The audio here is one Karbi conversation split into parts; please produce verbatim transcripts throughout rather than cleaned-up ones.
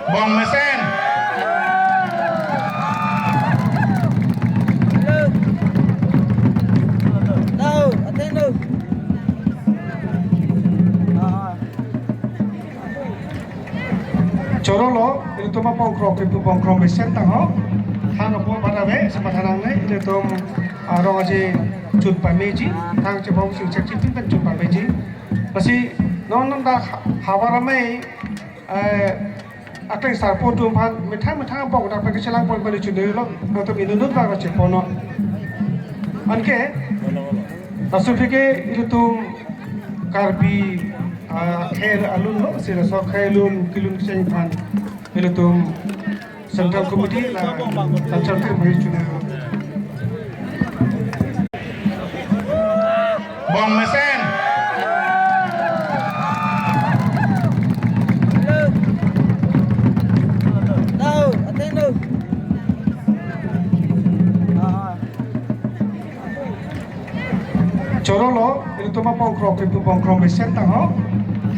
Bong mesen. Choro lo, ilitum apongkrok, ilitum pongkrok mesen tangho. Than apor bada ve, semathanang ne, ilitum, ah, Rong Aje chun pameji, thang chepong sing chek chipin pen chun pameji. Lasi, non non dak ha-, havar amei, eh, akleng sarpo atum aphan methang methang abok dak pake chelang pon pali chun dei lo, nangtum inut inut bak chepono. Anke, laso aphi ke ilitum Karbi, ah, kher alun lo, si laso kher alun kelun kecheng aphan ilitum Central Committee la culture ke beri chun dei lo. Bong mesen. Choro lo, ilitum apongkrok, ilitum pongkrok mesen tangho.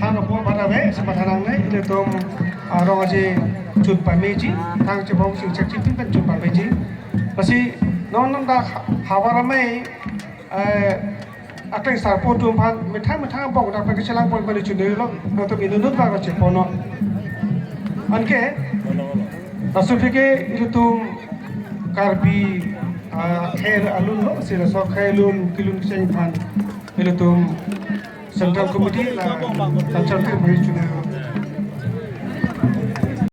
Than apor bada ve, semathanang ne, ilitum, ah, Rong Aje chun pameji, thang chepong sing chek chipin pen chun pameji. Lasi, non non dak ha-, havar amei, eh, akleng sarpo atum aphan methang methang abok dak pake chelang pon pali chun dei lo, nangtum inut inut bak chepono. Anke, laso aphi ke ilitum Karbi, ah, kher alun lo, si laso kher alun kelun kecheng aphan ilitum Central Committee la culture ke beri chun dei lo.